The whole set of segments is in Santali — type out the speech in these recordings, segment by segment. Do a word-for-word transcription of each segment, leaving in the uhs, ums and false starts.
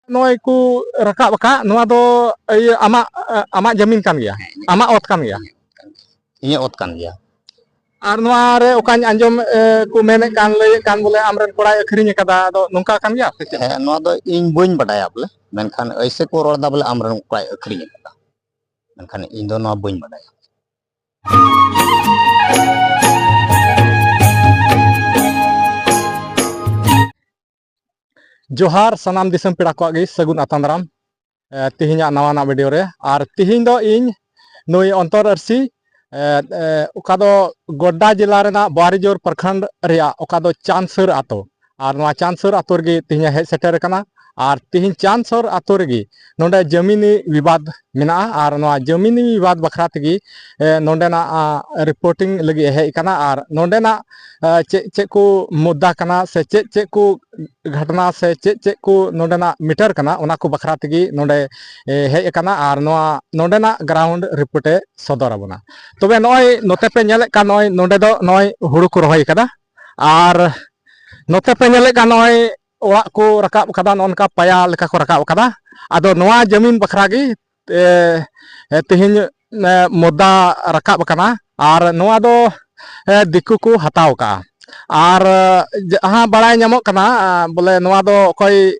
ᱱᱚᱜᱼᱚᱭ ᱠᱚ ᱨᱟᱠᱟᱵ ᱟᱠᱟᱫ, ᱱᱚᱣᱟ ᱫᱚ ᱤᱭᱟᱹ ᱟᱢᱟᱜ, ᱟᱢᱟᱜ ᱡᱟᱹᱢᱤᱱ ᱠᱟᱱ ᱜᱮᱭᱟ? ᱦᱮᱸ, ᱤᱧᱟᱹᱜ ᱟᱢᱟᱜ ᱚᱛ ᱠᱟᱱ ᱜᱮᱭᱟ? ᱤᱧᱟᱹᱜ ᱚᱛ ᱠᱟᱱ ᱜᱮᱭᱟ᱾ ᱟᱨ ᱱᱚᱣᱟ ᱨᱮ ᱚᱠᱟᱧ ᱟᱸᱡᱚᱢ, ᱮ, ᱠᱚ ᱢᱮᱱᱮᱫ ᱠᱟᱱ, ᱞᱟᱹᱭᱮᱫ ᱠᱟᱱ ᱵᱚᱞᱮ ᱟᱢᱨᱮᱱ ᱠᱚᱲᱟᱭ ᱟᱹᱠᱷᱨᱤᱧ ᱟᱠᱟᱫᱟ, ᱟᱫᱚ ᱱᱚᱝᱠᱟ ᱠᱟᱱ ᱜᱮᱭᱟ ᱥᱮ ᱪᱮᱫ? ᱦᱮᱸ, ᱱᱚᱣᱟ ᱫᱚ ᱤᱧ ᱵᱟᱹᱧ ᱵᱟᱰᱟᱭᱟ ᱵᱚᱞᱮ, ᱢᱮᱱᱠᱷᱟᱱ ᱮᱭᱥᱮ ᱠᱚ ᱨᱚᱲ ᱮᱫᱟ ᱵᱚᱞᱮ ᱟᱢᱨᱮᱱ ᱠᱚᱲᱟᱭ ᱟᱹᱠᱷᱨᱤᱧ ᱟᱠᱟᱫᱟ, ᱢᱮᱱᱠᱷᱟᱱ ᱤᱧ ᱫᱚ ᱱᱚᱣᱟ ᱵᱟᱹᱧ ᱵᱟᱰᱟᱭᱟ᱾ ᱡᱚᱦᱟᱨ ᱥᱟᱱᱟᱢ ᱫᱤᱥᱚᱢ ᱯᱮᱲᱟ ᱠᱚᱣᱟᱜ ᱜᱮ ᱥᱟᱹᱜᱩᱱ ᱟᱛᱟᱝ ᱫᱟᱨᱟᱢ, ᱮ, ᱛᱮᱦᱮᱧᱟᱜ ᱱᱟᱣᱟᱱᱟᱜ ᱵᱷᱤᱰᱤᱭᱳ ᱨᱮ᱾ ᱟᱨ ᱛᱮᱦᱮᱧ ᱫᱚ ᱤᱧ ᱱᱩᱭ ᱚᱱᱛᱚᱨ ᱟᱹᱨᱥᱤ, ᱮ, ᱮ, ᱚᱠᱟ ᱫᱚ ᱜᱳᱰᱰᱟ ᱡᱮᱞᱟ ᱨᱮᱱᱟᱜ ᱵᱳᱣᱟᱨᱤᱡᱳᱨ ᱯᱨᱚᱠᱷᱚᱸᱰ ᱨᱮᱭᱟᱜ ᱚᱠᱟ ᱫᱚ ᱪᱟᱸᱫᱽᱥᱟᱹᱨ ᱟᱛᱳ, ᱟᱨ ᱱᱚᱣᱟ ᱪᱟᱸᱫᱽᱥᱟᱹᱨ ᱟᱛᱳ ᱨᱮᱜᱮ ᱛᱮᱦᱮᱧ ᱦᱮᱡ ᱥᱮᱴᱮᱨ ᱟᱠᱟᱱᱟ᱾ ᱟᱨ ᱛᱮᱦᱮᱧ ᱪᱟᱸᱫᱽᱥᱟᱹᱨ ᱟᱛᱳ ᱨᱮᱜᱮ ᱱᱚᱰᱮ ᱡᱟᱹᱢᱤᱱᱤ ᱵᱤᱵᱟᱫ ᱢᱮᱱᱟᱜᱼᱟ, ᱟᱨ ᱱᱚᱣᱟ ᱡᱟᱹᱢᱤᱱᱤ ᱵᱤᱵᱟᱫ ᱵᱟᱠᱷᱨᱟ ᱛᱮᱜᱮ, ᱮ, ᱱᱚᱰᱮᱱᱟᱜ, ᱟ, ᱨᱤᱯᱳᱨᱴᱤᱝ ᱞᱟᱹᱜᱤᱫ ᱮ ᱦᱮᱡ ᱟᱠᱟᱱᱟ᱾ ᱟᱨ ᱱᱚᱰᱮᱱᱟᱜ, ᱟ, ᱪᱮᱫ ᱪᱮᱫ ᱠᱚ ᱢᱩᱫᱽᱫᱟ ᱠᱟᱱᱟ ᱥᱮ ᱪᱮᱫ ᱪᱮᱫ ᱠᱚ ᱜᱷᱚᱴᱚᱱᱟ ᱥᱮ ᱪᱮᱫ ᱪᱮᱫ ᱠᱚ ᱱᱚᱰᱮᱱᱟᱜ ᱢᱮᱴᱟᱨ ᱠᱟᱱᱟ, ᱚᱱᱟ ᱠᱚ ᱵᱟᱠᱷᱨᱟ ᱛᱮᱜᱮ ᱱᱚᱰᱮ, ᱮ, ᱦᱮᱡ ᱟᱠᱟᱱᱟ ᱟᱨ ᱱᱚᱣᱟ ᱱᱚᱰᱮᱱᱟᱜ ᱜᱨᱟᱣᱩᱱᱰ ᱨᱤᱯᱳᱨᱴ ᱮ ᱥᱚᱫᱚᱨ ᱟᱵᱚᱱᱟ᱾ ᱛᱚᱵᱮ ᱱᱚᱜᱼᱚᱭ ᱱᱚᱛᱮ ᱯᱮ ᱧᱮᱞᱮᱫ ᱠᱟᱱ, ᱱᱚᱜᱼᱚᱭ ᱱᱚᱰᱮ ᱫᱚ ᱱᱚᱜᱼᱚᱭ ᱦᱩᱲᱩ ᱠᱚ ᱨᱚᱦᱚᱭ ᱟᱠᱟᱫᱟ᱾ ᱟᱨ ᱱᱚᱛᱮ ᱯᱮ ᱧᱮᱞᱮᱫ ᱠᱟᱱ, ᱱᱚᱜᱼᱚᱭ ᱚᱲᱟᱜ ᱠᱚ ᱨᱟᱠᱟᱵ ᱟᱠᱟᱫᱟ, ᱱᱚᱜᱼᱚ ᱱᱚᱝᱠᱟ ᱯᱟᱭᱟ ᱞᱮᱠᱟ ᱠᱚ ᱨᱟᱠᱟᱵ ᱟᱠᱟᱫᱟ᱾ ᱟᱫᱚ ᱱᱚᱣᱟ ᱡᱟᱹᱢᱤᱱ ᱵᱟᱠᱷᱨᱟ ᱜᱮ, ᱮ, ᱮ, ᱛᱮᱦᱮᱧ, ᱮ, ᱢᱩᱫᱽᱫᱟ ᱨᱟᱠᱟᱵ ᱟᱠᱟᱱᱟ᱾ ᱟᱨ ᱱᱚᱣᱟ ᱫᱚ, ᱮ, ᱫᱤᱠᱩ ᱠᱚ ᱦᱟᱛᱟᱣ ᱟᱠᱟᱫᱼᱟ᱾ ᱟᱨ, ᱮ, ᱡᱟᱦᱟᱸ ᱵᱟᱲᱟᱭ ᱧᱟᱢᱚᱜ ᱠᱟᱱᱟ, ᱮ, ᱵᱚᱞᱮ ᱱᱚᱣᱟ ᱫᱚ ᱚᱠᱚᱭ,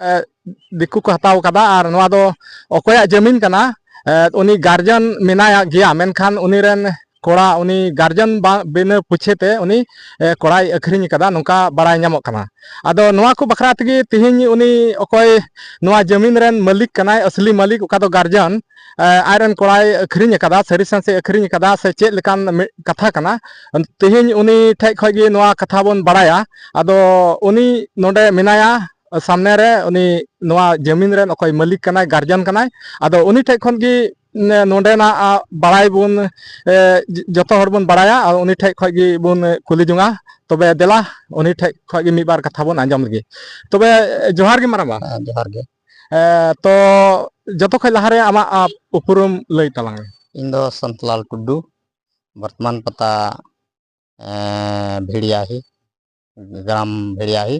ᱮ, ᱫᱤᱠᱩ ᱠᱚ ᱦᱟᱛᱟᱣ ᱟᱠᱟᱫᱟ᱾ ᱟᱨ ᱱᱚᱣᱟ ᱫᱚ ᱚᱠᱚᱭᱟᱜ ᱡᱟᱹᱢᱤᱱ ᱠᱟᱱᱟ, ᱮ, ᱩᱱᱤ ᱜᱟᱨᱡᱮᱱ ᱢᱮᱱᱟᱭᱟ ᱜᱮᱭᱟ, ᱢᱮᱱᱠᱷᱟᱱ ᱩᱱᱤ ᱨᱮᱱ ᱠᱚᱲᱟ, ᱩᱱᱤ ᱜᱟᱨᱡᱮᱱ ᱵᱟᱝ, ᱵᱤᱱᱟᱹ ᱯᱩᱪᱷᱮ ᱛᱮ ᱩᱱᱤ, ᱮ, ᱠᱚᱲᱟᱭ ᱟᱹᱠᱷᱨᱤᱧ ᱟᱠᱟᱫᱟ, ᱱᱚᱝᱠᱟ ᱵᱟᱲᱟᱭ ᱧᱟᱢᱚᱜ ᱠᱟᱱᱟ᱾ ᱟᱫᱚ ᱱᱚᱣᱟ ᱠᱚ ᱵᱟᱠᱷᱨᱟ ᱛᱮᱜᱮ ᱛᱮᱦᱮᱧ ᱩᱱᱤ ᱚᱠᱚᱭ ᱱᱚᱣᱟ ᱡᱟᱹᱢᱤᱱ ᱨᱮᱱ ᱢᱟᱹᱞᱤᱠ ᱠᱟᱱᱟᱭ, ᱟᱹᱥᱞᱤ ᱢᱟᱹᱞᱤᱠ, ᱚᱠᱟ ᱫᱚ ᱜᱟᱨᱡᱮᱱ, ᱮ, ᱟᱡ ᱨᱮᱱ ᱠᱚᱲᱟᱭ ᱟᱹᱠᱷᱨᱤᱧ ᱟᱠᱟᱫᱟ, ᱥᱟᱹᱨᱤ ᱥᱟᱥᱮ ᱟᱹᱠᱷᱨᱤᱧ ᱟᱠᱟᱫᱟ ᱥᱮ ᱪᱮᱫ ᱞᱮᱠᱟᱱ ᱢᱤᱫ ᱠᱟᱛᱷᱟ ᱠᱟᱱᱟ, ᱛᱮᱦᱮᱧ ᱩᱱᱤ ᱴᱷᱮᱡ ᱠᱷᱚᱡ ᱜᱮ ᱱᱚᱣᱟ ᱠᱟᱛᱷᱟ ᱵᱚᱱ ᱵᱟᱲᱟᱭᱟ᱾ ᱟᱫᱚ ᱩᱱᱤ ᱱᱚᱰᱮ ᱢᱮᱱᱟᱭᱟ ᱥᱟᱢᱱᱮ ᱨᱮ, ᱩᱱᱤ ᱱᱚᱣᱟ ᱡᱟᱹᱢᱤᱱ ᱨᱮᱱ ᱚᱠᱚᱭ ᱢᱟᱹᱞᱤᱠ ᱠᱟᱱᱟᱭ, ᱜᱟᱨᱡᱮᱱ ᱠᱟᱱᱟᱭ, ᱟᱫᱚ ᱩᱱᱤ ᱴᱷᱮᱡ ᱠᱷᱚᱱ ᱜᱮ ᱱᱮ-, ᱱᱚᱰᱮᱱᱟᱜ, ᱟ, ᱵᱟᱲᱟᱭ ᱵᱚᱱ, ᱮ, ᱡ-, ᱡᱚᱛᱚ ᱦᱚᱲ ᱵᱚᱱ ᱵᱟᱲᱟᱭᱟ, ᱟᱨ ᱩᱱᱤ ᱴᱷᱮᱡ ᱠᱷᱚᱡ ᱜᱮ ᱵᱚᱱ, ᱮ, ᱠᱩᱞᱤ ᱡᱚᱝᱟ᱾ ᱛᱚᱵᱮ ᱫᱮᱞᱟ, ᱩᱱᱤ ᱴᱷᱮᱡ ᱠᱷᱚᱡ ᱜᱮ ᱢᱤᱫ ᱵᱟᱨ ᱠᱟᱛᱷᱟ ᱵᱚᱱ ᱟᱸᱡᱚᱢ ᱞᱮᱜᱮ᱾ ᱛᱚᱵᱮ, ᱮ, ᱡᱚᱦᱟᱨ ᱜᱮ ᱢᱟᱨᱟᱝᱵᱟ᱾ ᱦᱮᱸ, ᱡᱚᱦᱟᱨ ᱜᱮ᱾ ᱮ, ᱛᱚ ᱡᱚᱛᱚ ᱠᱷᱚᱡ ᱞᱟᱦᱟᱨᱮ ᱟᱢᱟᱜ, ᱟ, ᱩᱯᱨᱩᱢ ᱞᱟᱹᱭ ᱛᱟᱞᱟᱝ ᱢᱮ᱾ ᱤᱧ ᱫᱚ ᱥᱟᱱᱛᱞᱟᱞ ᱴᱩᱰᱩ, ᱵᱚᱨᱛᱚᱢᱟᱱ ᱯᱟᱛᱟ, ᱮ, ᱵᱷᱤᱲᱭᱟᱦᱤ, ᱜᱨᱟᱢ ᱵᱷᱤᱲᱭᱟᱦᱤ,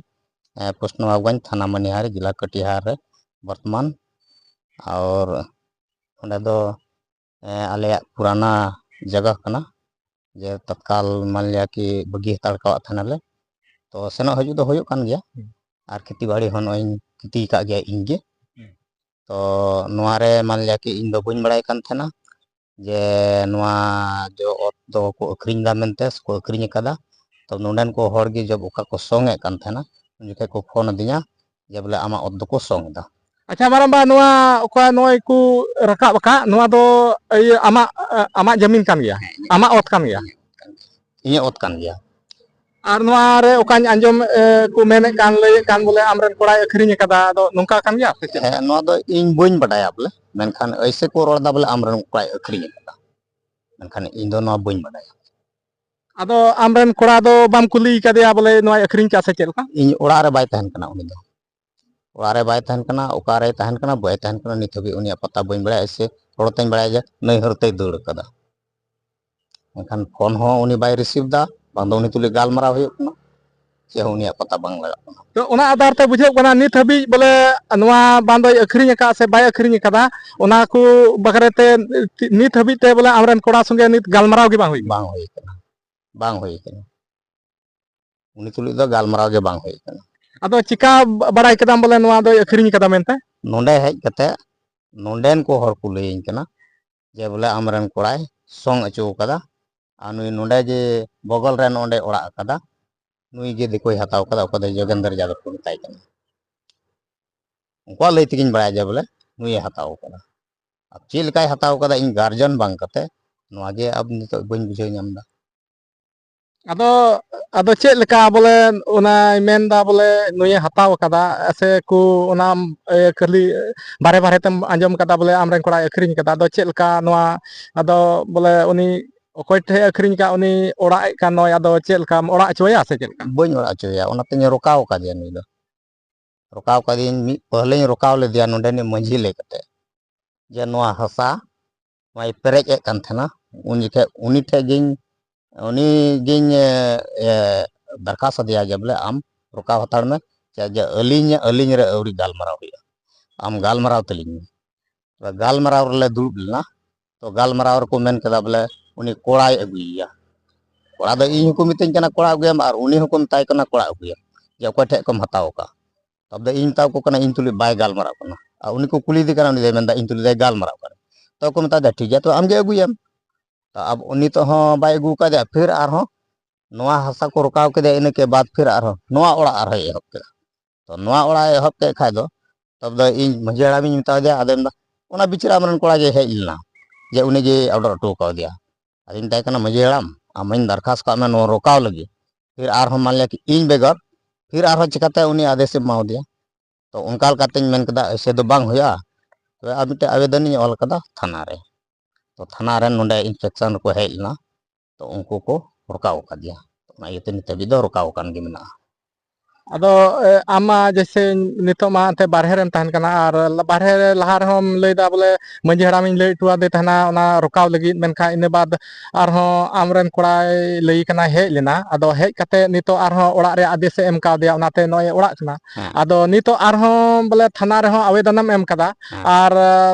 ᱮ, ᱯᱳᱥᱴ ᱱᱚᱣᱟᱵᱜᱚᱸᱡᱽ, ᱛᱷᱟᱱᱟ ᱢᱟᱹᱱᱤᱦᱟᱨᱤ, ᱡᱮᱞᱟ ᱠᱟᱹᱴᱤᱦᱟᱨ ᱨᱮ᱾ ᱵᱚᱨᱛᱚᱢᱟᱱ᱾ ᱟᱨ ᱚᱸᱰᱮ ᱫᱚ ᱮᱸ, ᱟᱞᱮᱭᱟᱜ ᱯᱩᱨᱟᱱᱟ ᱡᱟᱭᱜᱟ ᱠᱟᱱᱟ, ᱡᱮ ᱛᱚᱛᱠᱟᱞ ᱢᱟᱱ ᱞᱤᱭᱟ ᱠᱤ ᱵᱟᱹᱜᱤ ᱦᱟᱛᱟᱲ ᱠᱟᱣᱟᱜ ᱛᱟᱦᱮᱱᱟᱞᱮ᱾ ᱛᱚ ᱥᱮᱱᱚᱜ ᱦᱤᱡᱩᱜ ᱫᱚ ᱦᱩᱭᱩᱜ ᱠᱟᱱ ᱜᱮᱭᱟ᱾ ᱦᱩᱸ᱾ ᱟᱨ ᱠᱷᱮᱛᱤ ᱵᱟᱲᱤ ᱦᱚᱸ ᱱᱚᱜᱼᱚᱭ ᱤᱧ ᱠᱷᱮᱛᱤ ᱟᱠᱟᱫ ᱜᱮᱭᱟ ᱤᱧ ᱜᱮ᱾ ᱦᱩᱸ᱾ ᱛᱚ ᱱᱚᱣᱟ ᱨᱮ ᱢᱟᱱ ᱞᱤᱭᱟ ᱠᱤ ᱤᱧ ᱫᱚ ᱵᱟᱹᱧ ᱵᱟᱲᱟᱭ ᱠᱟᱱ ᱛᱟᱦᱮᱱᱟ ᱡᱮ ᱱᱚᱣᱟ ᱡᱚ ᱚᱛ ᱫᱚ ᱠᱚ ᱟᱹᱠᱷᱨᱤᱧ ᱮᱫᱟ ᱢᱮᱱᱛᱮ ᱥᱮᱠᱚ ᱟᱹᱠᱷᱨᱤᱧ ᱟᱠᱟᱫᱟ᱾ ᱛᱚ ᱱᱚᱰᱮᱱ ᱠᱚ ᱦᱚᱲ ᱜᱮ ᱡᱚᱵ ᱚᱠᱟ ᱠᱚ ᱥᱚᱝ ᱮᱫ ᱠᱟᱱ ᱛᱟᱦᱮᱱᱟ, ᱩᱱ ᱡᱚᱠᱷᱮᱡ ᱠᱚ ᱯᱷᱳᱱ ᱟᱹᱫᱤᱧᱟ ᱡᱮ ᱵᱚᱞᱮ ᱟᱢᱟᱜ ᱚᱛ ᱫᱚᱠᱚ ᱥᱚᱝ ᱮᱫᱟ᱾ ᱟᱪᱪᱷᱟ ᱢᱟᱨᱟᱝᱵᱟ, ᱱᱚᱣᱟ ᱚᱠᱟ ᱱᱚᱜᱼᱚᱭ ᱠᱚ ᱨᱟᱠᱟᱵ ᱟᱠᱟᱫ, ᱱᱚᱣᱟ ᱫᱚ ᱤᱭᱟᱹ ᱟᱢᱟᱜ, ᱟᱢᱟᱜ ᱡᱟᱹᱢᱤᱱ ᱠᱟᱱ ᱜᱮᱭᱟ? ᱦᱮᱸ, ᱤᱧᱟᱹᱜ ᱟᱢᱟᱜ ᱚᱛ ᱠᱟᱱ ᱜᱮᱭᱟ? ᱤᱧᱟᱹᱜ ᱚᱛ ᱠᱟᱱ ᱜᱮᱭᱟ᱾ ᱟᱨ ᱱᱚᱣᱟ ᱨᱮ ᱚᱠᱟᱧ ᱟᱸᱡᱚᱢ, ᱮ, ᱠᱚ ᱢᱮᱱᱮᱫ ᱠᱟᱱ, ᱞᱟᱹᱭᱮᱫ ᱠᱟᱱ ᱵᱚᱞᱮ ᱟᱢᱨᱮᱱ ᱠᱚᱲᱟᱭ ᱟᱹᱠᱷᱨᱤᱧ ᱟᱠᱟᱫᱟ, ᱟᱫᱚ ᱱᱚᱝᱠᱟ ᱠᱟᱱ ᱜᱮᱭᱟ ᱥᱮ ᱪᱮᱫ? ᱦᱮᱸ, ᱱᱚᱣᱟ ᱫᱚ ᱤᱧ ᱵᱟᱹᱧ ᱵᱟᱰᱟᱭᱟ ᱵᱚᱞᱮ, ᱢᱮᱱᱠᱷᱟᱱ ᱮᱭᱥᱮ ᱠᱚ ᱨᱚᱲ ᱮᱫᱟ ᱵᱚᱞᱮ ᱟᱢᱨᱮᱱ ᱠᱚᱲᱟᱭ ᱟᱹᱠᱷᱨᱤᱧ ᱟᱠᱟᱫᱟ, ᱢᱮᱱᱠᱷᱟᱱ ᱤᱧ ᱫᱚ ᱱᱚᱣᱟ ᱵᱟᱹᱧ ᱵᱟᱰᱟᱭᱟ᱾ ᱟᱫᱚ ᱟᱢᱨᱮᱱ ᱠᱚᱲᱟ ᱫᱚ ᱵᱟᱢ ᱠᱩᱞᱤ ᱠᱟᱫᱮᱭᱟ ᱵᱚᱞᱮ ᱱᱚᱣᱟᱭ ᱟᱹᱠᱷᱨᱤᱧ ᱠᱟᱜ ᱥᱮ ᱪᱮᱫ ᱞᱮᱠᱟ? ᱤᱧ ᱚᱲᱟᱜ ᱨᱮ ᱵᱟᱭ ᱛᱟᱦᱮᱱ ᱠᱟᱱᱟ ᱩᱱᱤ ᱫᱚ᱾ ᱚᱲᱟᱜ ᱨᱮ ᱵᱟᱭ ᱛᱟᱦᱮᱱ ᱠᱟᱱᱟ, ᱚᱠᱟᱨᱮᱭ ᱛᱟᱦᱮᱱ ᱠᱟᱱᱟ, ᱵᱟᱭ ᱛᱟᱦᱮᱱ ᱠᱟᱱᱟ, ᱱᱤᱛ ᱦᱟᱹᱵᱤᱡ ᱩᱱᱤᱭᱟᱜ ᱯᱟᱛᱟ ᱵᱟᱹᱧ ᱵᱟᱲᱟᱭᱟ᱾ ᱥᱮ ᱦᱚᱲ ᱛᱮᱧ ᱵᱟᱲᱟᱭᱟ ᱡᱮ ᱱᱟᱹᱭᱦᱟᱹᱨ ᱛᱮᱭ ᱫᱟᱹᱲ ᱠᱟᱫᱟ᱾ ᱮᱱᱠᱷᱟᱱ ᱯᱷᱳᱱ ᱦᱚᱸ ᱩᱱᱤ ᱵᱟᱭ ᱨᱤᱥᱤᱵᱷ ᱫᱟ, ᱵᱟᱝ ᱫᱚ ᱩᱱᱤ ᱛᱩᱞᱩᱡ ᱜᱟᱞᱢᱟᱨᱟᱣ ᱦᱩᱭᱩᱜ ᱠᱟᱱᱟ, ᱪᱮᱫ ᱦᱚᱸ ᱩᱱᱤᱭᱟᱜ ᱯᱟᱛᱟ ᱵᱟᱝ ᱞᱟᱜᱟᱜ ᱠᱟᱱᱟ᱾ ᱛᱚ ᱚᱱᱟ ᱟᱫᱷᱟᱨ ᱛᱮ ᱵᱩᱡᱷᱟᱹᱜ ᱠᱟᱱᱟ ᱱᱤᱛ ᱦᱟᱹᱵᱤᱡ ᱵᱚᱞᱮ ᱱᱚᱣᱟ ᱵᱟᱝ ᱫᱚᱭ ᱟᱹᱠᱷᱨᱤᱧ ᱟᱠᱟᱫ ᱥᱮ ᱵᱟᱭ ᱟᱹᱠᱷᱨᱤᱧ ᱟᱠᱟᱫᱟ, ᱚᱱᱟ ᱠᱚ ᱵᱟᱠᱷᱨᱟ ᱛᱮ ᱱᱤᱛ ᱦᱟᱹᱵᱤᱡ ᱛᱮ ᱵᱚᱞᱮ ᱟᱢᱨᱮᱱ ᱠᱚᱲᱟ ᱥᱚᱸᱜᱮ ᱱᱤᱛ ᱜᱟᱞᱢᱟᱨᱟᱣ ᱜᱮ ᱵᱟᱝ ᱦᱩᱭ ᱠᱟᱱᱟ? ᱵᱟᱝ ᱦᱩᱭ ᱠᱟᱱᱟ, ᱵᱟᱝ ᱦᱩᱭ ᱠᱟᱱᱟ᱾ ᱩᱱᱤ ᱛᱩᱞᱩᱡ ᱫᱚ ᱜᱟᱞᱢᱟᱨᱟᱣ ᱜᱮ ᱵᱟᱝ ᱦᱩᱭ ᱠᱟᱱᱟ᱾ ᱟᱫᱚ ᱪᱤᱠᱟ ᱵᱟᱲᱟᱭ ᱠᱮᱫᱟᱢ ᱵᱚᱞᱮ ᱱᱚᱣᱟ ᱫᱚᱭ ᱟᱹᱠᱷᱨᱤᱧ ᱠᱟᱫᱟ ᱢᱮᱱᱛᱮ? ᱱᱚᱰᱮ ᱦᱮᱡ ᱠᱟᱛᱮ ᱱᱚᱰᱮᱱ ᱠᱚ ᱦᱚᱲ ᱠᱚ ᱞᱟᱹᱭᱟᱹᱧ ᱠᱟᱱᱟ ᱡᱮ ᱵᱚᱞᱮ ᱟᱢᱨᱮᱱ ᱠᱚᱲᱟᱭ ᱥᱚᱝ ᱦᱚᱪᱚ ᱠᱟᱫᱟ, ᱟᱨ ᱱᱩᱭ ᱱᱚᱰᱮ ᱡᱮ ᱵᱚᱜᱚᱞ ᱨᱮ ᱱᱚᱰᱮ ᱚᱲᱟᱜ ᱟᱠᱟᱫᱟ, ᱱᱩᱭ ᱜᱮ ᱫᱤᱠᱩᱭ ᱦᱟᱛᱟᱣ ᱠᱟᱫᱟ, ᱚᱠᱚᱭ ᱫᱚ ᱡᱳᱜᱮᱱᱫᱨᱚ ᱡᱟᱫᱚᱵ ᱠᱚ ᱢᱮᱛᱟᱭ ᱠᱟᱱᱟ᱾ ᱩᱱᱠᱩᱣᱟᱜ ᱞᱟᱹᱭ ᱛᱮᱜᱮᱧ ᱵᱟᱲᱟᱭᱟ ᱡᱮ ᱵᱚᱞᱮ ᱱᱩᱭᱮ ᱦᱟᱛᱟᱣ ᱠᱟᱫᱟ᱾ ᱟᱨ ᱪᱮᱫ ᱞᱮᱠᱟᱭ ᱦᱟᱛᱟᱣ ᱠᱟᱫᱟ, ᱤᱧ ᱜᱟᱨᱡᱮᱱ ᱵᱟᱝ ᱠᱟᱛᱮ ᱱᱚᱣᱟ ᱜᱮ ᱟᱵ ᱱᱤᱛᱚᱜ ᱵᱟᱹᱧ ᱵᱩᱡᱷᱟᱹᱣ ᱧᱟᱢ ᱮᱫᱟ᱾ ᱟᱫᱚ, ᱟᱫᱚ ᱪᱮᱫ ᱞᱮᱠᱟ ᱵᱚᱞᱮ ᱚᱱᱟᱭ ᱢᱮᱱᱫᱟ ᱵᱚᱞᱮ ᱱᱩᱭᱮ ᱦᱟᱛᱟᱣ ᱠᱟᱫᱟ ᱥᱮ ᱠᱚ ᱚᱱᱟ, ᱮ, ᱠᱷᱟᱹᱞᱤ ᱵᱟᱨᱦᱮ ᱵᱟᱨᱦᱮ ᱛᱮᱢ ᱟᱸᱡᱚᱢ ᱠᱟᱫᱟ ᱵᱚᱞᱮ ᱟᱢᱨᱮᱱ ᱠᱚᱲᱟᱭ ᱟᱹᱠᱷᱨᱤᱧ ᱠᱟᱫᱟ? ᱟᱫᱚ ᱪᱮᱫ ᱞᱮᱠᱟ ᱱᱚᱣᱟ, ᱟᱫᱚ ᱵᱚᱞᱮ ᱩᱱᱤ ᱚᱠᱚᱭ ᱴᱷᱮᱡ ᱮ ᱟᱹᱠᱷᱨᱤᱧ ᱠᱟᱜ ᱩᱱᱤ ᱚᱲᱟᱜ ᱮᱫ ᱠᱟᱱ ᱱᱚᱭ, ᱟᱫᱚ ᱪᱮᱫ ᱞᱮᱠᱟᱢ ᱚᱲᱟᱜ ᱦᱚᱪᱚᱭᱟ ᱥᱮ ᱪᱮᱫ ᱞᱮᱠᱟ? ᱵᱟᱹᱧ ᱚᱲᱟᱜ ᱦᱚᱪᱚᱭᱟ, ᱚᱱᱟᱛᱤᱧ ᱨᱚᱠᱟᱣ ᱠᱟᱫᱮᱭᱟ ᱱᱩᱭ ᱫᱚ᱾ ᱨᱚᱠᱟᱣ ᱠᱟᱫᱮᱭᱟᱹᱧ, ᱢᱤᱫ ᱯᱟᱹᱦᱞᱟᱹᱧ ᱨᱚᱠᱟᱣ ᱞᱮᱫᱮᱭᱟ ᱱᱚᱰᱮᱱᱤᱡ ᱢᱟᱹᱡᱷᱤ ᱞᱟᱹᱭ ᱠᱟᱛᱮ, ᱡᱮ ᱱᱚᱣᱟ ᱦᱟᱥᱟ ᱱᱚᱣᱟᱭ ᱯᱮᱨᱮᱡ ᱮᱫ ᱠᱟᱱ ᱛᱟᱦᱮᱱᱟ᱾ ᱩᱱ ᱡᱚᱠᱷᱮᱡ ᱩᱱᱤ ᱴᱷᱮᱡ ᱜᱤᱧ, ᱩᱱᱤ ᱜᱤᱧ, ᱮ, ᱮ, ᱫᱟᱨᱠᱟᱥ ᱟᱫᱮᱭᱟ ᱡᱮ ᱵᱚᱞᱮ ᱟᱢ ᱨᱚᱠᱟᱣ ᱦᱟᱛᱟᱲ ᱢᱮ, ᱪᱮᱫᱟᱜ ᱡᱮ ᱟᱹᱞᱤᱧ, ᱟᱹᱞᱤᱧ ᱨᱮ ᱟᱹᱣᱨᱤ ᱜᱟᱞᱢᱟᱨᱟᱣ ᱦᱩᱭᱩᱜᱼᱟ᱾ ᱟᱢ ᱜᱟᱞᱢᱟᱨᱟᱣ ᱛᱟᱹᱞᱤᱧ ᱢᱮ᱾ ᱛᱚᱵᱮ ᱜᱟᱞᱢᱟᱨᱟᱣ ᱨᱮᱞᱮ ᱫᱩᱲᱩᱵ ᱞᱮᱱᱟ᱾ ᱛᱚ ᱜᱟᱞᱢᱟᱨᱟᱣ ᱨᱮᱠᱚ ᱢᱮᱱ ᱠᱮᱫᱟ ᱵᱚᱞᱮ ᱩᱱᱤ ᱠᱚᱲᱟᱭ ᱟᱹᱜᱩᱭᱮᱭᱟ᱾ ᱠᱚᱲᱟ ᱫᱚ ᱤᱧ ᱦᱚᱸᱠᱚ ᱢᱤᱛᱟᱹᱧ ᱠᱟᱱᱟ ᱠᱚᱲᱟ ᱟᱹᱜᱩᱭᱮᱢ, ᱟᱨ ᱩᱱᱤ ᱦᱚᱸᱠᱚ ᱢᱮᱛᱟᱭ ᱠᱟᱱᱟ ᱠᱚᱲᱟ ᱟᱹᱜᱩᱭᱮᱢ, ᱡᱮ ᱚᱠᱚᱭ ᱴᱷᱮᱡ ᱠᱷᱚᱱᱮᱢ ᱦᱟᱛᱟᱣ ᱟᱠᱟᱫ᱾ ᱛᱚᱵᱮ ᱤᱧ ᱢᱮᱛᱟ ᱠᱚ ᱠᱟᱱᱟ ᱤᱧ ᱛᱩᱞᱩᱡ ᱵᱟᱭ ᱜᱟᱞᱢᱟᱨᱟᱜ ᱠᱟᱱᱟ, ᱟᱨ ᱩᱱᱤ ᱠᱚ ᱠᱩᱞᱤᱭᱮᱫᱮ ᱠᱟᱱᱟ, ᱩᱱᱤ ᱫᱚᱭ ᱢᱮᱱᱫᱟ ᱤᱧ ᱛᱩᱞᱩᱡ ᱫᱚᱭ ᱜᱟᱞᱢᱟᱨᱟᱜ ᱠᱟᱱᱟ᱾ ᱛᱚ ᱠᱚ ᱢᱮᱛᱟ ᱫᱮᱭᱟ ᱴᱷᱤᱠ ᱜᱮᱭᱟ, ᱛᱚᱵᱮ ᱟᱢᱜᱮ ᱟᱹᱜᱩᱭᱮᱢ᱾ ᱛᱚ ᱟᱵ-, ᱩᱱᱤ ᱛᱚ ᱦᱚᱸ ᱵᱟᱭ ᱟᱹᱜᱩ ᱟᱠᱟᱫᱮᱭᱟ, ᱯᱷᱤᱨ ᱟᱨᱦᱚᱸ ᱱᱚᱣᱟ ᱦᱟᱥᱟ ᱠᱚ ᱨᱚᱠᱟᱣ ᱠᱮᱫᱟ, ᱤᱱᱟᱹ ᱠᱮ ᱵᱟᱫ ᱯᱷᱤᱨ ᱟᱨᱦᱚᱸ ᱱᱚᱣᱟ ᱚᱲᱟᱜ ᱟᱨᱦᱚᱸᱭ ᱮᱦᱚᱵ ᱠᱮᱫᱟ᱾ ᱛᱚ ᱱᱚᱣᱟ ᱚᱲᱟᱜ ᱮ ᱮᱦᱚᱵ ᱠᱮᱫ ᱠᱷᱟᱡ ᱫᱚ, ᱛᱚᱵᱮ ᱫᱚ ᱤᱧ ᱢᱟᱺᱡᱷᱤ ᱦᱟᱲᱟᱢᱤᱧ ᱢᱮᱛᱟ ᱫᱮᱭᱟ, ᱟᱫᱚᱭ ᱢᱮᱱᱫᱟ ᱚᱱᱟ ᱵᱤᱪᱟᱹᱨ ᱟᱢᱨᱮᱱ ᱠᱚᱲᱟ ᱜᱮ ᱦᱮᱡ ᱞᱮᱱᱟ, ᱡᱮ ᱩᱱᱤ ᱜᱮ order ᱦᱚᱴᱚ ᱠᱟᱣᱫᱮᱭᱟ᱾ ᱟᱫᱚᱧ ᱢᱮᱛᱟᱭ ᱠᱟᱱᱟ ᱢᱟᱺᱡᱷᱤ ᱦᱟᱲᱟᱢ, ᱟᱢ ᱢᱟᱧ ᱫᱟᱨᱠᱷᱟᱥ ᱠᱟᱜ ᱢᱮ ᱱᱚᱣᱟ ᱨᱚᱠᱟᱣ ᱞᱟᱹᱜᱤᱫ, ᱯᱷᱤᱨ ᱟᱨᱦᱚᱸ ᱢᱟᱱ ᱞᱤᱭᱟ ᱠᱤ ᱤᱧ ᱵᱮᱜᱚᱨ ᱯᱷᱤᱨ ᱟᱨᱦᱚᱸ ᱪᱤᱠᱟᱛᱮ ᱩᱱᱤ ᱟᱫᱮᱥᱮ ᱮᱢᱟᱣᱟᱫᱮᱭᱟ? ᱛᱚ ᱚᱱᱠᱟ ᱞᱮᱠᱟᱛᱮᱧ ᱢᱮᱱ ᱠᱮᱫᱟ ᱮᱥᱮ ᱫᱚ ᱵᱟᱝ ᱦᱩᱭᱩᱜᱼᱟ᱾ ᱛᱚᱵᱮ ᱟᱨ ᱢᱤᱫᱴᱮᱡ ᱟᱵᱮᱫᱚᱱᱤᱧ ᱚᱞ ᱠᱟᱫᱟ ᱛᱷᱟᱱᱟ ᱨᱮ᱾ ᱛᱚ ᱛᱷᱟᱱᱟ ᱨᱮᱱ ᱱᱚᱰᱮ inspection ᱨᱮᱠᱚ ᱦᱮᱡ ᱞᱮᱱᱟ, ᱛᱚ ᱩᱱᱠᱩ ᱠᱚ ᱨᱚᱠᱟᱣ ᱟᱠᱟᱫᱮᱭᱟ᱾ ᱛᱚ ᱚᱱᱟ ᱤᱭᱟᱹᱛᱮ ᱱᱤᱛ ᱦᱟᱹᱵᱤᱡ ᱫᱚ ᱨᱚᱠᱟᱣ ᱟᱠᱟᱱ ᱜᱮ ᱢᱮᱱᱟᱜᱼᱟ᱾ ᱟᱫᱚ ᱮ, ᱟᱢ ᱢᱟ ᱡᱮᱭᱥᱮ ᱱᱤᱛᱚᱜ ᱢᱟ ᱮᱱᱛᱮ ᱵᱟᱨᱦᱮ ᱨᱮᱢ ᱛᱟᱦᱮᱱ ᱠᱟᱱᱟ, ᱟᱨ ᱵᱟᱨᱦᱮ ᱨᱮ ᱞᱟᱦᱟ ᱨᱮᱦᱚᱸᱢ ᱞᱟᱹᱭᱫᱟ ᱵᱚᱞᱮ ᱢᱟᱺᱡᱷᱤ ᱦᱟᱲᱟᱢᱤᱧ ᱞᱟᱹᱭ ᱦᱚᱴᱚ ᱟᱫᱮ ᱛᱟᱦᱮᱱᱟ ᱚᱱᱟ ᱨᱚᱠᱟᱣ ᱞᱟᱹᱜᱤᱫ, ᱢᱮᱱᱠᱷᱟᱱ ᱤᱱᱟᱹ ᱵᱟᱫ ᱟᱨᱦᱚᱸ ᱟᱢᱨᱮᱱ ᱠᱚᱲᱟᱭ ᱞᱟᱹᱭ ᱠᱟᱱᱟ ᱦᱮᱡ ᱞᱮᱱᱟ᱾ ᱟᱫᱚ ᱦᱮᱡ ᱠᱟᱛᱮ ᱱᱤᱛᱚᱜ ᱟᱨᱦᱚᱸ ᱚᱲᱟᱜ ᱨᱮᱭᱟᱜ ᱟᱫᱮᱥ ᱮ ᱮᱢ ᱠᱟᱣᱫᱮᱭᱟ, ᱚᱱᱟᱛᱮ ᱱᱚᱜᱼᱚᱭ ᱚᱲᱟᱜ ᱠᱟᱱᱟ᱾ ᱦᱮᱸ᱾ ᱟᱫᱚ ᱱᱤᱛᱚᱜ ᱟᱨᱦᱚᱸ ᱵᱚᱞᱮ ᱛᱷᱟᱱᱟ ᱨᱮᱦᱚᱸ ᱟᱵᱮᱫᱚᱱᱮᱢ ᱮᱢ ᱠᱟᱫᱟ, ᱦᱮᱸ᱾ ᱟᱨ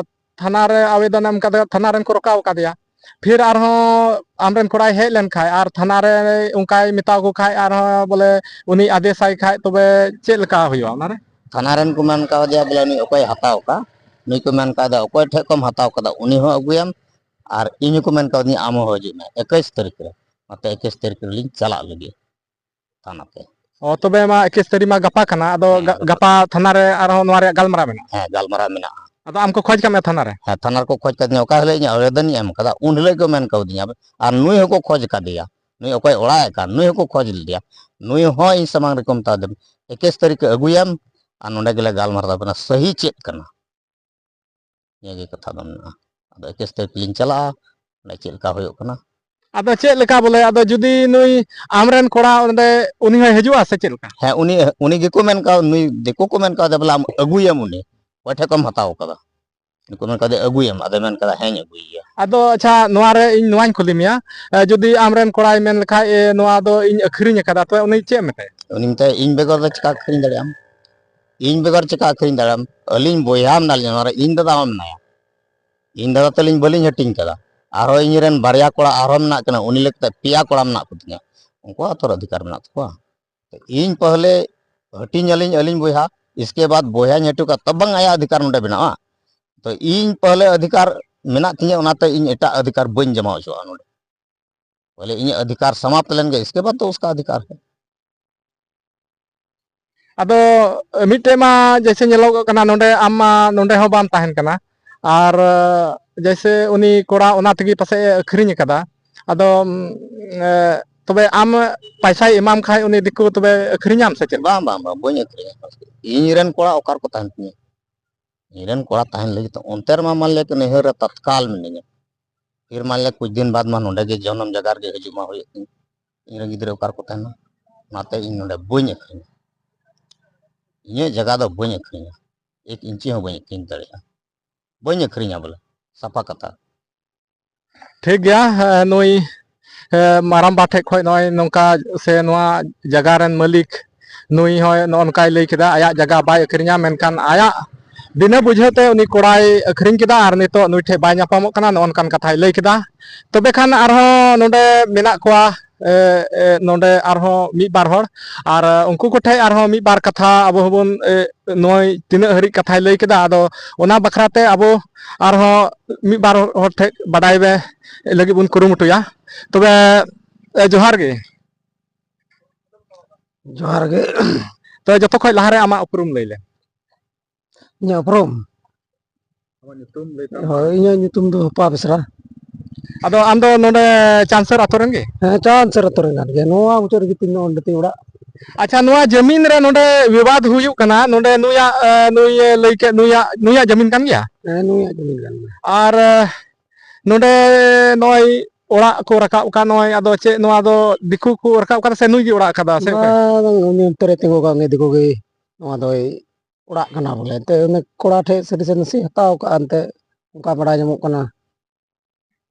ᱛᱷᱟᱱᱟ ᱨᱮ ᱟᱵᱮᱫᱚᱱ ᱮᱢ ᱠᱟᱛᱮ ᱛᱷᱟᱱᱟ ᱨᱮᱱ ᱠᱚ ᱨᱚᱠᱟᱣ ᱠᱟᱫᱮᱭᱟ᱾ ᱯᱷᱤᱨ ᱟᱨᱦᱚᱸ ᱟᱢᱨᱮᱱ ᱠᱚᱲᱟᱭ ᱦᱮᱡ ᱞᱮᱱ ᱠᱷᱟᱡ ᱟᱨ ᱛᱷᱟᱱᱟ ᱨᱮ ᱚᱱᱠᱟᱭ ᱢᱮᱛᱟ ᱠᱚ ᱠᱷᱟᱡ ᱟᱨᱦᱚᱸ ᱵᱚᱞᱮ ᱩᱱᱤ ᱟᱫᱮᱥᱟᱭ ᱠᱷᱟᱡ, ᱛᱚᱵᱮ ᱪᱮᱫ ᱞᱮᱠᱟ ᱦᱩᱭᱩᱜᱼᱟ ᱚᱱᱟᱨᱮ? ᱛᱷᱟᱱᱟ ᱨᱮᱱ ᱠᱚ ᱢᱮᱱ ᱠᱟᱣᱫᱮᱭᱟ ᱵᱚᱞᱮ ᱱᱩᱭ ᱚᱠᱚᱭ ᱦᱟᱛᱟᱣ ᱠᱟᱫ, ᱱᱩᱭ ᱠᱚ ᱢᱮᱱ ᱠᱟᱣᱫᱮᱭᱟ ᱚᱠᱚᱭ ᱴᱷᱮᱡ ᱠᱷᱚᱱ ᱦᱟᱛᱟᱣ ᱠᱟᱫᱟ ᱩᱱᱤ ᱦᱚᱸ ᱟᱹᱜᱩᱭᱮᱢ, ᱟᱨ ᱤᱧ ᱦᱚᱸᱠᱚ ᱢᱮᱱ ᱠᱟᱣᱫᱤᱧᱟ ᱟᱢ ᱦᱚᱸ ᱦᱤᱡᱩᱜ ᱢᱮ ᱮᱠᱩᱥ ᱛᱟᱹᱨᱤᱠᱷ ᱨᱮ, ᱚᱱᱟᱛᱮ ᱮᱠᱩᱥ ᱛᱟᱹᱨᱤᱠᱷ ᱨᱮᱞᱤᱧ ᱪᱟᱞᱟᱜ ᱞᱟᱹᱜᱤᱫ᱾ ᱛᱷᱟᱱᱟ ᱛᱮ᱾ ᱚ, ᱛᱚᱵᱮ ᱢᱟ ᱮᱠᱩᱥ ᱛᱟᱹᱨᱤᱠᱷ ᱢᱟ ᱜᱟᱯᱟ ᱠᱟᱱᱟ, ᱟᱫᱚ ᱦᱮᱸ, ᱜᱟ-, ᱜᱟᱯᱟ᱾ ᱜᱟᱯᱟ ᱛᱷᱟᱱᱟ ᱨᱮ ᱟᱨᱦᱚᱸ ᱱᱚᱣᱟ ᱨᱮᱭᱟᱜ ᱜᱟᱞᱢᱟᱨᱟᱣ ᱢᱮᱱᱟᱜᱼᱟ? ᱦᱮᱸ, ᱜᱟᱞᱢᱟᱨᱟᱣ ᱢᱮᱱᱟᱜᱼᱟ᱾ ᱟᱫᱚ ᱟᱢ ᱠᱚ ᱠᱷᱚᱡᱽ ᱠᱟᱜ ᱢᱮᱭᱟ ᱛᱷᱟᱱᱟ ᱨᱮ? ᱦᱮᱸ, ᱛᱷᱟᱱᱟ ᱨᱮᱠᱚ ᱠᱷᱚᱡᱽ ᱠᱟᱫᱤᱧᱟ, ᱚᱠᱟ ᱦᱤᱞᱳᱜ ᱤᱧ ᱟᱵᱮᱫᱚᱱᱤᱧ ᱮᱢ ᱠᱟᱫᱟ, ᱩᱱ ᱦᱤᱞᱳᱜ ᱠᱚ ᱢᱮᱱ ᱠᱟᱣᱫᱤᱧᱟ, ᱟᱨ ᱱᱩᱭ ᱦᱚᱸᱠᱚ ᱠᱷᱚᱡᱽ ᱠᱟᱫᱮᱭᱟ, ᱱᱩᱭ ᱚᱠᱚᱭ ᱚᱲᱟᱜ ᱮ ᱠᱟᱱ, ᱱᱩᱭ ᱦᱚᱸᱠᱚ ᱠᱷᱚᱡᱽ ᱞᱮᱫᱮᱭᱟ, ᱱᱩᱭ ᱦᱚᱸ ᱤᱧ ᱥᱟᱢᱟᱝ ᱨᱮᱠᱚ ᱢᱮᱛᱟ ᱫᱮᱭᱟ, ᱮᱠᱩᱥ ᱛᱟᱹᱨᱤᱠᱷ ᱟᱹᱜᱩᱭᱮᱢ, ᱟᱨ ᱱᱚᱸᱰᱮ ᱜᱮᱞᱮ ᱜᱟᱞᱢᱟᱨᱟᱣ ᱛᱟᱵᱚᱱᱟ, ᱥᱟᱹᱦᱤ ᱪᱮᱫ ᱠᱟᱱᱟ᱾ ᱱᱤᱭᱟᱹ ᱜᱮ ᱠᱟᱛᱷᱟ ᱫᱚ ᱢᱮᱱᱟᱜᱼᱟ᱾ ᱟᱫᱚ ᱮᱠᱩᱥ ᱛᱟᱹᱨᱤᱠᱷ ᱞᱤᱧ ᱪᱟᱞᱟᱜᱼᱟ, ᱚᱸᱰᱮ ᱪᱮᱫ ᱞᱮᱠᱟ ᱦᱩᱭᱩᱜ ᱠᱟᱱᱟ᱾ ᱟᱫᱚ ᱪᱮᱫ ᱞᱮᱠᱟ ᱵᱚᱞᱮ, ᱟᱫᱚ ᱡᱩᱫᱤ ᱱᱩᱭ ᱟᱢᱨᱮᱱ ᱠᱚᱲᱟ ᱚᱸᱰᱮ ᱩᱱᱤ ᱦᱚᱸᱭ ᱦᱤᱡᱩᱜᱼᱟ ᱥᱮ ᱪᱮᱫ ᱞᱮᱠᱟ? ᱦᱮᱸ, ᱩᱱᱤ, ᱩᱱᱤ ᱜᱮᱠᱚ ᱢᱮᱱ ᱠᱟᱣ-, ᱱᱩᱭ ᱫᱤᱠᱩ ᱠᱚ ᱢᱮᱱ ᱠᱟᱣᱫᱮᱭᱟ ᱵᱚᱞᱮ ᱟᱢ ᱟᱹᱜᱩᱭᱮᱢ ᱩᱱᱤ, ᱚᱠᱚᱭ ᱴᱷᱮᱡ ᱠᱷᱚᱱᱮᱢ ᱦᱟᱛᱟᱣ ᱠᱟᱫᱟ? ᱩᱱᱤ ᱠᱚ ᱢᱮᱱ ᱠᱟᱣᱫᱮᱭᱟ ᱟᱹᱜᱩᱭᱮᱢ, ᱟᱫᱚᱭ ᱢᱮᱱ ᱠᱟᱫᱟ ᱦᱮᱸᱧ ᱟᱹᱜᱩᱭᱮᱭᱟ᱾ ᱟᱫᱚ ᱟᱪᱪᱷᱟ, ᱱᱚᱣᱟ ᱨᱮ ᱤᱧ ᱱᱚᱣᱟᱧ ᱠᱩᱞᱤ ᱢᱮᱭᱟ, ᱮ, ᱡᱩᱫᱤ ᱟᱢᱨᱮᱱ ᱠᱚᱲᱟᱭ ᱢᱮᱱ ᱞᱮᱠᱷᱟᱡ, ᱮ, ᱱᱚᱣᱟ ᱫᱚ ᱤᱧ ᱟᱹᱠᱷᱨᱤᱧ ᱟᱠᱟᱫᱟ, ᱛᱚᱵᱮ ᱩᱱᱤ ᱪᱮᱫ ᱮᱢ ᱢᱮᱛᱟᱭᱟ? ᱩᱱᱤ ᱢᱮᱛᱟᱭᱟ ᱤᱧ ᱵᱮᱜᱚᱨ ᱫᱚ ᱪᱤᱠᱟ ᱟᱹᱠᱷᱨᱤᱧ ᱫᱟᱲᱮᱭᱟᱜ ᱟᱢ? ᱤᱧ ᱵᱮᱜᱚᱨ ᱪᱮᱠᱟ ᱟᱹᱠᱷᱨᱤᱧ ᱫᱟᱲᱮᱭᱟᱜᱼᱟᱢ? ᱟᱹᱞᱤᱧ ᱵᱚᱭᱦᱟ ᱢᱮᱱᱟᱜ ᱞᱤᱧᱟ, ᱱᱚᱣᱟ ᱨᱮ ᱤᱧ ᱫᱟᱫᱟ ᱢᱮᱱᱟᱭᱟ, ᱤᱧ ᱫᱟᱫᱟ ᱛᱟᱹᱞᱤᱧ ᱵᱟᱹᱞᱤᱧ ᱦᱟᱹᱴᱤᱧ ᱠᱟᱫᱟ᱾ ᱟᱨᱦᱚᱸ ᱤᱧ ᱨᱮᱱ ᱵᱟᱨᱭᱟ ᱠᱚᱲᱟ ᱟᱨᱦᱚᱸ ᱢᱮᱱᱟᱜ ᱠᱤᱱᱟ, ᱩᱱᱤ ᱞᱟᱹᱜᱤᱫ ᱛᱮ ᱯᱮᱭᱟ ᱠᱚᱲᱟ ᱢᱮᱱᱟᱜ ᱠᱚ ᱛᱤᱧᱟ, ᱩᱱᱠᱩᱣᱟᱜ ᱛᱚ ᱚᱫᱷᱤᱠᱟᱨ ᱢᱮᱱᱟᱜ ᱛᱟᱠᱚᱣᱟ᱾ ᱤᱧ ᱯᱟᱦᱞᱮ ᱦᱟᱹᱴᱤᱧ ᱟᱹᱞᱤᱧ, ᱟᱹᱞᱤᱧ ᱵᱚᱭᱦᱟ, ᱤᱥᱠᱮ ᱵᱟᱫ ᱵᱚᱭᱦᱟᱧ ᱦᱟᱹᱴᱤᱧ ᱠᱟᱜ, ᱛᱚᱵᱟᱝ ᱟᱭᱟᱜ ᱚᱫᱷᱤᱠᱟᱨ ᱱᱚᱰᱮ ᱵᱮᱱᱟᱜᱼᱟ᱾ ᱛᱚ ᱤᱧ ᱯᱟᱦᱞᱮ ᱚᱫᱷᱤᱠᱟᱨ ᱢᱮᱱᱟᱜ ᱛᱤᱧᱟᱹ, ᱚᱱᱟᱛᱮ ᱤᱧ ᱮᱴᱟᱜ ᱚᱫᱷᱤᱠᱟᱨ ᱵᱟᱹᱧ ᱡᱚᱢᱟ ᱦᱚᱪᱚᱣᱟᱜᱼᱟ ᱱᱚᱰᱮ᱾ ᱯᱟᱦᱞᱮ ᱤᱧᱟᱹᱜ ᱚᱫᱷᱤᱠᱟᱨ ᱥᱟᱢᱟᱯᱛ ᱞᱮᱱ ᱜᱮ, ᱤᱥᱠᱮ ᱵᱟᱫ ᱫᱚ ᱩᱥᱠᱟ ᱚᱫᱷᱤᱠᱟᱨ ᱦᱮ᱾ ᱟᱫᱚ ᱢᱤᱫᱴᱮᱡ ᱢᱟ ᱡᱮᱭᱥᱮ ᱧᱮᱞᱚᱜᱚᱜ ᱠᱟᱱᱟ, ᱱᱚᱰᱮ ᱟᱢ ᱢᱟ ᱱᱚᱰᱮ ᱦᱚᱸ ᱵᱟᱢ ᱛᱟᱦᱮᱱ ᱠᱟᱱᱟ, ᱟᱨ ᱡᱮᱭᱥᱮ ᱩᱱᱤ ᱠᱚᱲᱟ ᱚᱱᱟ ᱛᱮᱜᱮ ᱯᱟᱥᱮᱡ ᱮ ᱟᱹᱠᱷᱨᱤᱧ ᱟᱠᱟᱫᱟ᱾ ᱟᱫᱚ, ᱮ, ᱛᱚᱵᱮ ᱟᱢ ᱯᱟᱭᱥᱟᱭ ᱮᱢᱟᱢ ᱠᱷᱟᱡ ᱩᱱᱤ ᱫᱤᱠᱩ ᱛᱚᱵᱮ ᱟᱹᱠᱷᱨᱤᱧᱟᱢ ᱥᱮ ᱪᱮᱫ? ᱵᱟᱝ, ᱵᱟᱝ, ᱵᱟᱝ, ᱵᱟᱹᱧ ᱟᱹᱠᱷᱨᱤᱧᱟ᱾ ᱤᱧ ᱨᱮᱱ ᱠᱚᱲᱟ ᱚᱠᱟ ᱨᱮᱠᱚ ᱛᱟᱦᱮᱱ ᱛᱤᱧᱟᱹ? ᱤᱧ ᱨᱮᱱ ᱠᱚᱲᱟ ᱛᱟᱦᱮᱱ ᱞᱟᱹᱜᱤᱫ ᱛᱮ ᱚᱱᱛᱮ ᱨᱮᱢᱟ ᱢᱟᱱ ᱞᱤᱭᱟ ᱠᱤ ᱱᱟᱹᱭᱦᱟᱹᱨ ᱨᱮ ᱛᱟᱛᱠᱟᱞ ᱢᱤᱱᱟᱹᱧᱟ, ᱯᱷᱤᱨ ᱢᱟᱱ ᱞᱤᱭᱟ ᱠᱩᱪ ᱫᱤᱱ ᱵᱟᱫ ᱢᱟ ᱱᱚᱰᱮ ᱜᱮ ᱡᱚᱱᱚᱢ ᱡᱟᱭᱜᱟ ᱨᱮᱜᱮ ᱦᱤᱡᱩᱜ ᱢᱟ ᱦᱩᱭᱩᱜ ᱛᱤᱧ, ᱤᱧ ᱨᱮᱱ ᱜᱤᱫᱽᱨᱟᱹ ᱚᱠᱟ ᱨᱮᱠᱚ ᱛᱟᱦᱮᱱᱟ? ᱚᱱᱟᱛᱮ ᱤᱧ ᱱᱚᱰᱮ ᱵᱟᱹᱧ ᱟᱹᱠᱷᱨᱤᱧᱟ, ᱤᱧᱟᱹᱜ ᱡᱟᱭᱜᱟ ᱫᱚ ᱵᱟᱹᱧ ᱟᱹᱠᱷᱨᱤᱧᱟ, ᱮᱠ ᱤᱧᱪᱤ ᱦᱚᱸ ᱵᱟᱹᱧ ᱟᱹᱠᱷᱨᱤᱧ ᱫᱟᱲᱮᱭᱟᱜᱼᱟ, ᱵᱟᱹᱧ ᱟᱹᱠᱷᱨᱤᱧᱟ ᱵᱚᱞᱮ, ᱥᱟᱯᱷᱟ ᱠᱟᱛᱷᱟ᱾ ᱴᱷᱤᱠ ᱜᱮᱭᱟ, ᱮ, ᱱᱩᱭ, ᱮ, ᱢᱟᱨᱟᱢᱵᱟ ᱴᱷᱮᱡ ᱠᱷᱚᱡ ᱱᱚᱜᱼᱚᱭ ᱱᱚᱝᱠᱟ ᱥᱮ ᱱᱚᱣᱟ ᱡᱟᱭᱜᱟ ᱨᱮᱱ ᱢᱟᱹᱞᱤᱠ ᱱᱩᱭ ᱦᱚᱸ ᱱᱚᱜᱼᱚ ᱱᱚᱝᱠᱟᱭ ᱞᱟᱹᱭ ᱠᱮᱫᱟ, ᱟᱭᱟᱜ ᱡᱟᱭᱜᱟ ᱵᱟᱭ ᱟᱹᱠᱷᱨᱤᱧᱟ, ᱢᱮᱱᱠᱷᱟᱱ ᱟᱭᱟᱜ ᱵᱤᱱᱟᱹ ᱵᱩᱡᱷᱟᱹᱣ ᱛᱮ ᱩᱱᱤ ᱠᱚᱲᱟᱭ ᱟᱹᱠᱷᱨᱤᱧ ᱠᱮᱫᱟ ᱟᱨ ᱱᱤᱛᱚᱜ ᱱᱩᱭ ᱴᱷᱮᱡ ᱵᱟᱭ ᱧᱟᱯᱟᱢᱚᱜ ᱠᱟᱱᱟ, ᱱᱚᱜᱼᱚ ᱱᱚᱝᱠᱟᱱ ᱠᱟᱛᱷᱟᱭ ᱞᱟᱹᱭ ᱠᱮᱫᱟ᱾ ᱛᱚᱵᱮ ᱠᱷᱟᱱ ᱟᱨᱦᱚᱸ ᱱᱚᱰᱮ ᱢᱮᱱᱟᱜ ᱠᱚᱣᱟ, ᱮ, ᱮ, ᱱᱚᱰᱮ ᱟᱨᱦᱚᱸ ᱢᱤᱫ ᱵᱟᱨ ᱦᱚᱲ, ᱟᱨ, ᱮ, ᱩᱱᱠᱩ ᱠᱚᱴᱷᱮᱡ ᱟᱨᱦᱚᱸ ᱢᱤᱫ ᱵᱟᱨ ᱠᱟᱛᱷᱟ ᱟᱵᱚ ᱦᱚᱸᱵᱚᱱ, ᱮ, ᱱᱚᱜᱼᱚᱭ ᱛᱤᱱᱟᱹᱜ ᱦᱟᱹᱨᱤᱡ ᱠᱟᱛᱷᱟᱭ ᱞᱟᱹᱭ ᱠᱮᱫᱟ, ᱟᱫᱚ ᱚᱱᱟ ᱵᱟᱠᱷᱨᱟ ᱛᱮ ᱟᱵᱚ ᱟᱨᱦᱚᱸ ᱢᱤᱫ ᱵᱟᱨ ᱦᱚᱲ ᱴᱷᱮᱡ ᱵᱟᱰᱟᱭ ᱵᱮ-, ᱞᱟᱹᱜᱤᱫ ᱵᱚᱱ ᱠᱩᱨᱩᱢᱩᱴᱩᱭᱟ᱾ ᱛᱚᱵᱮ, ᱮ, ᱡᱚᱦᱟᱨ ᱜᱮ᱾ ᱡᱚᱦᱟᱨ ᱜᱮ᱾ ᱛᱚ, ᱡᱚᱛᱚ ᱠᱷᱚᱡ ᱞᱟᱦᱟᱨᱮ ᱟᱢᱟᱜ ᱩᱯᱨᱩᱢ ᱞᱟᱹᱭ ᱞᱮᱢ᱾ ᱤᱧᱟᱹᱜ ᱩᱯᱨᱩᱢ? ᱟᱢᱟᱜ ᱧᱩᱛᱩᱢ ᱞᱟᱹᱭ ᱛᱟᱢ᱾ ᱦᱳᱭ, ᱤᱧᱟᱹᱜ ᱧᱩᱛᱩᱢ ᱫᱚ ᱦᱚᱯᱟ ᱵᱮᱥᱨᱟ᱾ ᱟᱫᱚ ᱟᱢ ᱫᱚ ᱱᱚᱰᱮ ᱪᱟᱱᱥᱟᱹᱨ ᱟᱛᱳ ᱨᱮᱱ ᱜᱮ? ᱦᱮᱸ, ᱪᱟᱱᱥᱟᱹᱨ ᱟᱛᱳ ᱨᱮᱱ ᱠᱟᱱ ᱜᱮᱭᱟ᱾ ᱱᱚᱣᱟ ᱢᱩᱪᱟᱹᱫ ᱨᱮᱜᱮ ᱛᱤᱧ ᱫᱚ ᱚᱸᱰᱮ ᱛᱤᱧ ᱚᱲᱟᱜ᱾ ᱟᱪᱪᱷᱟ, ᱱᱚᱣᱟ ᱡᱟᱹᱢᱤᱱ ᱨᱮ ᱱᱚᱰᱮ ᱵᱤᱵᱟᱫ ᱦᱩᱭᱩᱜ ᱠᱟᱱᱟ, ᱱᱚᱰᱮ ᱱᱩᱭᱟᱜ, ᱮ, ᱱᱩᱭᱮ ᱞᱟᱹᱭ ᱠᱮᱫ, ᱱᱩᱭᱟᱜ, ᱱᱩᱭᱟᱜ ᱡᱟᱹᱢᱤᱱ ᱠᱟᱱ ᱜᱮᱭᱟ? ᱦᱮᱸ, ᱱᱩᱭᱟᱜ ᱡᱟᱹᱢᱤᱱ ᱠᱟᱱ ᱜᱮᱭᱟ᱾ ᱟᱨ, ᱮ, ᱱᱚᱰᱮ ᱱᱚᱜᱼᱚᱭ ᱚᱲᱟᱜ ᱠᱚ ᱨᱟᱠᱟᱵ ᱟᱠᱟᱫ, ᱱᱚᱜᱼᱚᱭ ᱟᱫᱚ ᱪᱮᱫ ᱱᱚᱣᱟ ᱫᱚ ᱫᱤᱠᱩ ᱠᱚ ᱨᱟᱠᱟᱵ ᱟᱠᱟᱫᱟ ᱥᱮ ᱱᱩᱭ ᱜᱮ ᱚᱲᱟᱜ ᱟᱠᱟᱫᱟ ᱥᱮ ᱚᱠᱚᱭ? ᱵᱟᱝ, ᱩᱱᱤ ᱚᱱᱛᱮ ᱨᱮ ᱛᱤᱸᱜᱩ ᱟᱠᱟᱫ ᱩᱱᱤ ᱫᱤᱠᱩ ᱜᱮ ᱱᱚᱣᱟ ᱫᱚᱭ ᱚᱲᱟᱜ ᱠᱟᱱᱟ ᱵᱚᱞᱮ᱾ ᱮᱱᱛᱮ ᱩᱱᱤ ᱠᱚᱲᱟ ᱴᱷᱮᱡ ᱥᱮ ᱱᱟᱥᱮ ᱦᱟᱛᱟᱣ ᱟᱠᱟᱫᱼᱟ, ᱮᱱᱛᱮ ᱚᱱᱠᱟ ᱵᱟᱲᱟᱭ ᱧᱟᱢᱚᱜ ᱠᱟᱱᱟ᱾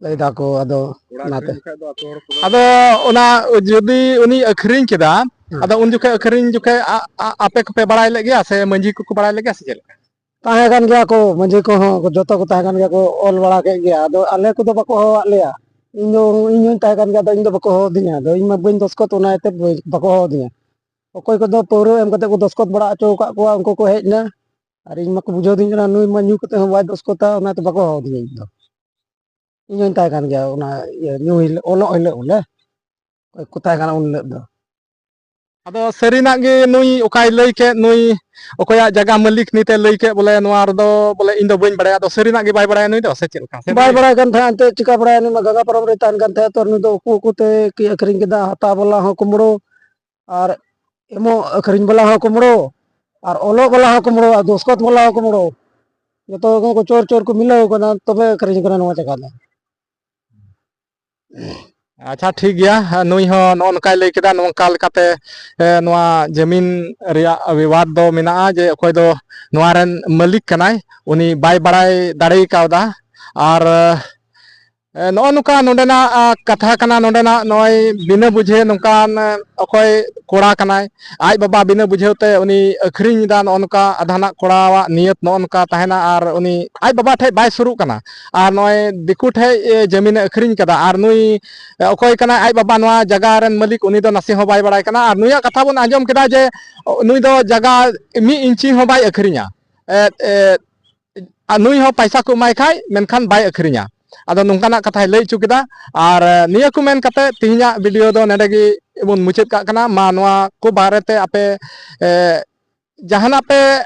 ᱞᱟᱹᱭ ᱫᱟᱠᱚ, ᱟᱫᱚ ᱚᱲᱟᱜ ᱚᱱᱟᱛᱮ᱾ ᱟᱹᱠᱷᱨᱤᱧ ᱞᱮᱠᱷᱟᱡ ᱫᱚ ᱟᱛᱳ ᱦᱚᱲ ᱠᱚᱫᱚ ᱟᱫᱚ ᱚᱱᱟ ᱡᱩᱫᱤ ᱩᱱᱤ ᱟᱹᱠᱷᱨᱤᱧ ᱠᱮᱫᱟ, ᱦᱮᱸ᱾ ᱟᱫᱚ ᱩᱱ ᱡᱚᱠᱷᱮᱡ ᱟᱹᱠᱷᱨᱤᱧ ᱡᱚᱠᱷᱮᱡ ᱟ-, ᱟ-, ᱟᱯᱮ ᱠᱚᱯᱮ ᱵᱟᱲᱟᱭ ᱞᱮᱫ ᱜᱮᱭᱟ ᱥᱮ ᱢᱟᱹᱡᱷᱤ ᱠᱚᱠᱚ ᱵᱟᱲᱟᱭ ᱞᱮᱫ ᱜᱮᱭᱟ ᱥᱮ ᱪᱮᱫ ᱞᱮᱠᱟ? ᱛᱟᱦᱮᱸ ᱠᱟᱱ ᱜᱮᱭᱟ ᱠᱚ, ᱢᱟᱹᱡᱷᱤ ᱠᱚᱦᱚᱸ ᱡᱚᱛᱚ ᱠᱚ ᱛᱟᱦᱮᱸ ᱠᱟᱱ ᱜᱮᱭᱟ ᱠᱚ, ᱚᱞ ᱵᱟᱲᱟ ᱠᱮᱫ ᱜᱮᱭᱟ᱾ ᱟᱫᱚ ᱟᱞᱮ ᱠᱚᱫᱚ ᱵᱟᱠᱚ ᱦᱚᱦᱚᱣᱟᱫ ᱞᱮᱭᱟ᱾ ᱤᱧ ᱫᱚ, ᱤᱧ ᱦᱚᱸᱧ ᱛᱟᱦᱮᱸ ᱠᱟᱱ ᱜᱮᱭᱟ, ᱟᱫᱚ ᱤᱧ ᱫᱚ ᱵᱟᱠᱚ ᱦᱚᱦᱚ ᱟᱹᱫᱤᱧᱟ᱾ ᱟᱫᱚ ᱤᱧ ᱢᱟ ᱵᱟᱹᱧ ᱫᱚᱥᱠᱚᱛ, ᱚᱱᱟ ᱤᱭᱟᱹᱛᱮ ᱵᱟᱹᱧ, ᱵᱟᱠᱚ ᱦᱚᱦᱚ ᱟᱹᱫᱤᱧᱟ᱾ ᱚᱠᱚᱭ ᱠᱚᱫᱚ ᱯᱟᱹᱣᱨᱟᱹ ᱮᱢ ᱠᱟᱛᱮ ᱠᱚ ᱫᱚᱥᱠᱚᱛ ᱵᱟᱲᱟ ᱦᱚᱪᱚ ᱟᱠᱟᱫ ᱠᱚᱣᱟ, ᱩᱱᱠᱩ ᱠᱚ ᱦᱮᱡ ᱮᱱᱟ᱾ ᱟᱨ ᱤᱧ ᱢᱟᱠᱚ ᱵᱩᱡᱷᱟᱹᱣ ᱫᱤᱧ ᱠᱟᱱᱟ, ᱱᱩᱭ ᱢᱟ ᱧᱩ ᱠᱟᱛᱮ ᱦᱚᱸ ᱵᱟᱭ ᱫᱚᱥᱠᱚᱛᱟ, ᱚᱱᱟᱛᱮ ᱵᱟᱠᱚ ᱦᱚᱦᱚ ᱟᱹᱫᱤᱧᱟ ᱤᱧ ᱫᱚ᱾ ᱤᱧ ᱦᱚᱸᱧ ᱛᱟᱦᱮᱸ ᱠᱟᱱ ᱜᱮᱭᱟ ᱚᱱᱟ ᱤᱭᱟᱹ ᱧᱩ ᱦᱤᱞᱳᱜ, ᱚᱞᱚᱜ ᱦᱤᱞᱳᱜ ᱵᱚᱞᱮ᱾ ᱚᱠᱚᱭ ᱠᱚ ᱛᱟᱦᱮᱸ ᱠᱟᱱᱟ ᱩᱱ ᱦᱤᱞᱳᱜ ᱫᱚ᱾ ᱟᱫᱚ ᱥᱟᱹᱨᱤᱱᱟᱜ ᱜᱮ ᱱᱩᱭ ᱚᱠᱟᱭ ᱞᱟᱹᱭ ᱠᱮᱫ, ᱱᱩᱭ ᱚᱠᱚᱭᱟᱜ ᱡᱟᱭᱜᱟ ᱢᱟᱹᱞᱤᱠ ᱱᱤᱛᱮ ᱞᱟᱹᱭ ᱠᱮᱫ, ᱵᱚᱞᱮ ᱱᱚᱣᱟ ᱨᱮᱫᱚ ᱵᱚᱞᱮ ᱤᱧ ᱫᱚ ᱵᱟᱹᱧ ᱵᱟᱲᱟᱭᱟ, ᱟᱫᱚ ᱥᱟᱹᱨᱤᱱᱟᱜ ᱜᱮ ᱵᱟᱭ ᱵᱟᱲᱟᱭᱟ ᱱᱩᱭ ᱫᱚ, ᱥᱮ ᱪᱮᱫ ᱞᱮᱠᱟ? ᱥᱮ ᱵᱟᱭ ᱵᱟᱲᱟᱭ ᱠᱟᱱ ᱛᱟᱦᱮᱸᱫ, ᱮᱱᱛᱮᱫ ᱪᱤᱠᱟ ᱵᱟᱲᱟᱭᱟ, ᱱᱩᱭ ᱢᱟ ᱜᱟᱸᱜᱟ ᱯᱟᱨᱚᱢ ᱨᱮᱭ ᱛᱟᱦᱮᱱ ᱠᱟᱱ ᱛᱟᱦᱮᱸᱫ, ᱛᱚ ᱱᱩᱭ ᱫᱚ ᱩᱠᱩ ᱩᱠᱩ ᱛᱮ ᱠᱤ ᱟᱹᱠᱷᱨᱤᱧ ᱠᱮᱫᱟ, ᱦᱟᱛᱟᱣ ᱵᱟᱞᱟ ᱦᱚᱸ ᱠᱩᱢᱵᱽᱲᱩ, ᱟᱨ ᱮᱢᱚᱜ ᱟᱹᱠᱷᱨᱤᱧ ᱵᱟᱞᱟ ᱦᱚᱸ ᱠᱩᱢᱵᱽᱲᱩ, ᱟᱨ ᱚᱞᱚᱜ ᱵᱟᱞᱟ ᱦᱚᱸ ᱠᱩᱢᱵᱽᱲᱩ, ᱟᱨ ᱫᱚᱥᱠᱚᱛ ᱵᱟᱞᱟ ᱦᱚᱸ ᱠᱩᱢᱵᱽᱲᱩ᱾ ᱡᱚᱛᱚ ᱠᱚ ᱪᱳᱨ ᱪᱳᱨ ᱠᱚ ᱢᱤᱞᱟᱹᱣ ᱠᱟᱱᱟ, ᱛᱚᱵᱮ ᱟᱹᱠᱷᱨᱤᱧ ᱠᱟᱱᱟ ᱱᱚᱣᱟ ᱡᱟᱭᱜᱟ ᱫᱚ᱾ ᱟᱪᱪᱷᱟ, ᱴᱷᱤᱠ ᱜᱮᱭᱟ᱾ ᱱᱩᱭ ᱦᱚᱸ ᱱᱚᱜᱼᱚ ᱱᱚᱝᱠᱟᱭ ᱞᱟᱹᱭ ᱠᱮᱫᱟ, ᱱᱚᱝᱠᱟ ᱞᱮᱠᱟᱛᱮ, ᱮ, ᱱᱚᱣᱟ ᱡᱟᱹᱢᱤᱱ ᱨᱮᱭᱟᱜ ᱵᱤᱵᱟᱫ ᱫᱚ ᱢᱮᱱᱟᱜᱼᱟ, ᱡᱮ ᱚᱠᱚᱭ ᱫᱚ ᱱᱚᱣᱟ ᱨᱮᱱ ᱢᱟᱹᱞᱤᱠ ᱠᱟᱱᱟᱭ, ᱩᱱᱤ ᱵᱟᱭ ᱵᱟᱲᱟᱭ ᱫᱟᱲᱮ ᱠᱟᱣᱫᱟ᱾ ᱟᱨ, ᱮ, ᱱᱚᱜᱼᱚ ᱱᱚᱝᱠᱟ ᱱᱚᱰᱮᱱᱟᱜ, ᱟ, ᱠᱟᱛᱷᱟ ᱠᱟᱱᱟ, ᱱᱚᱰᱮᱱᱟᱜ ᱱᱚᱜᱼᱚᱭ ᱵᱤᱱᱟᱹ ᱵᱩᱡᱷᱟᱹ ᱱᱚᱝᱠᱟᱱ, ᱮ, ᱚᱠᱚᱭ ᱠᱚᱲᱟ ᱠᱟᱱᱟᱭ, ᱟᱡ ᱵᱟᱵᱟ ᱵᱤᱱᱟᱹ ᱵᱩᱡᱷᱟᱹᱣ ᱛᱮ ᱩᱱᱤ ᱟᱹᱠᱷᱨᱤᱧ ᱮᱫᱟ᱾ ᱱᱚᱜᱼᱚ ᱱᱚᱝᱠᱟ ᱟᱫᱷᱟᱱᱟᱜ ᱠᱚᱲᱟᱣᱟᱜ ᱱᱤᱭᱟᱹᱛ ᱱᱚᱜᱼᱚ ᱱᱚᱝᱠᱟ ᱛᱟᱦᱮᱱᱟ, ᱟᱨ ᱩᱱᱤ ᱟᱡ ᱵᱟᱵᱟ ᱴᱷᱮᱡ ᱵᱟᱭ ᱥᱩᱨᱩᱜ ᱠᱟᱱᱟ, ᱟᱨ ᱱᱚᱜᱼᱚᱭ ᱫᱤᱠᱩ ᱴᱷᱮᱡ, ᱮ, ᱡᱟᱹᱢᱤᱱᱮ ᱟᱹᱠᱷᱨᱤᱧ ᱠᱟᱫᱟ, ᱟᱨ ᱱᱩᱭ, ᱮ, ᱚᱠᱚᱭ ᱠᱟᱱᱟᱭ ᱟᱡ ᱵᱟᱵᱟ, ᱱᱚᱣᱟ ᱡᱟᱭᱜᱟ ᱨᱮᱱ ᱢᱟᱹᱞᱤᱠ, ᱩᱱᱤ ᱫᱚ ᱱᱟᱥᱮ ᱦᱚᱸ ᱵᱟᱭ ᱵᱟᱲᱟᱭ ᱠᱟᱱᱟ᱾ ᱟᱨ ᱱᱩᱭᱟᱜ ᱠᱟᱛᱷᱟ ᱵᱚᱱ ᱟᱸᱡᱚᱢ ᱠᱮᱫᱟ ᱡᱮ ᱱᱩᱭ ᱫᱚ ᱡᱟᱭᱜᱟ ᱢᱤᱫ ᱤᱧᱪᱤ ᱦᱚᱸ ᱵᱟᱭ ᱟᱹᱠᱷᱨᱤᱧᱟ, ᱮ, ᱮ, ᱟᱨ ᱱᱩᱭ ᱦᱚᱸ ᱯᱟᱭᱥᱟ ᱠᱚ ᱮᱢᱟᱭ ᱠᱷᱟᱡ, ᱢᱮᱱᱠᱷᱟᱱ ᱵᱟᱭ ᱟᱹᱠᱷᱨᱤᱧᱟ᱾ ᱟᱫᱚ ᱱᱚᱝᱠᱟᱱᱟᱜ ᱠᱟᱛᱷᱟᱭ ᱞᱟᱹᱭ ᱦᱚᱪᱚ ᱠᱮᱫᱟ᱾ ᱟᱨ, ᱮ, ᱱᱤᱭᱟᱹ ᱠᱚ ᱢᱮᱱ ᱠᱟᱛᱮ ᱛᱮᱦᱮᱧᱟᱜ ᱵᱷᱤᱰᱤᱭᱳ ᱫᱚ ᱱᱚᱰᱮ ᱜᱮ ᱵᱚᱱ ᱢᱩᱪᱟᱹᱫ ᱠᱟᱜ ᱠᱟᱱᱟ᱾ ᱢᱟ ᱱᱚᱣᱟ ᱠᱚ ᱵᱟᱨᱮᱛᱮ ᱟᱯᱮ, ᱮ, ᱡᱟᱦᱟᱱᱟᱜ ᱯᱮ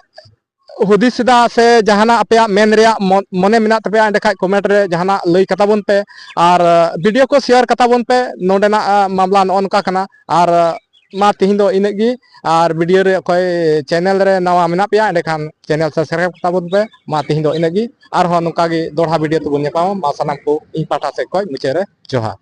ᱦᱩᱫᱤᱥ ᱮᱫᱟ ᱥᱮ ᱡᱟᱦᱟᱱᱟᱜ ᱟᱯᱮᱭᱟᱜ ᱢᱮᱱ ᱨᱮᱭᱟᱜ ᱢᱚ-, ᱢᱚᱱᱮ ᱢᱮᱱᱟᱜ ᱛᱟᱯᱮᱭᱟ, ᱮᱸᱰᱮᱠᱷᱟᱡ ᱠᱚᱢᱮᱱᱴ ᱨᱮ ᱡᱟᱦᱟᱱᱟᱜ ᱞᱟᱹᱭ ᱠᱟᱛᱟ ᱵᱚᱱ ᱯᱮ᱾ ᱟᱨ, ᱮ, ᱵᱷᱤᱰᱤᱭᱳ ᱠᱚ ᱥᱮᱭᱟᱨ ᱠᱟᱛᱟ ᱵᱚᱱ ᱯᱮ᱾ ᱱᱚᱰᱮᱱᱟᱜ, ᱮ, ᱢᱟᱢᱞᱟ ᱱᱚᱜᱼᱚ ᱱᱚᱝᱠᱟ ᱠᱟᱱᱟ᱾ ᱟᱨ, ᱮ, ᱢᱟ ᱛᱤᱦᱤᱧ ᱫᱚ ᱤᱱᱟᱹᱜ ᱜᱮ᱾ ᱟᱨ ᱵᱷᱤᱰᱤᱭᱳ ᱨᱮ ᱚᱠᱚᱭ ᱪᱮᱱᱮᱞ ᱨᱮ ᱱᱟᱣᱟ ᱢᱮᱱᱟᱜ ᱯᱮᱭᱟ, ᱮᱸᱰᱮᱠᱷᱟᱱ ᱪᱮᱱᱮᱞ ᱥᱟᱵᱥᱠᱨᱟᱭᱤᱵ ᱠᱟᱛᱟ ᱵᱚᱱ ᱯᱮ᱾ ᱢᱟ ᱛᱤᱦᱤᱧ ᱫᱚ ᱤᱱᱟᱹᱜ ᱜᱮ, ᱟᱨᱦᱚᱸ ᱱᱚᱝᱠᱟ ᱜᱮ ᱫᱚᱦᱲᱟ ᱵᱷᱤᱰᱤᱭᱳ ᱛᱮᱵᱚᱱ ᱧᱟᱯᱟᱢᱟ᱾ ᱢᱟ ᱥᱟᱱᱟᱢ ᱠᱚ ᱤᱧ ᱯᱟᱦᱴᱟ ᱥᱮᱫ ᱠᱷᱚᱱ ᱢᱩᱪᱟᱹᱫ ᱨᱮ ᱡᱚᱦᱟᱨ᱾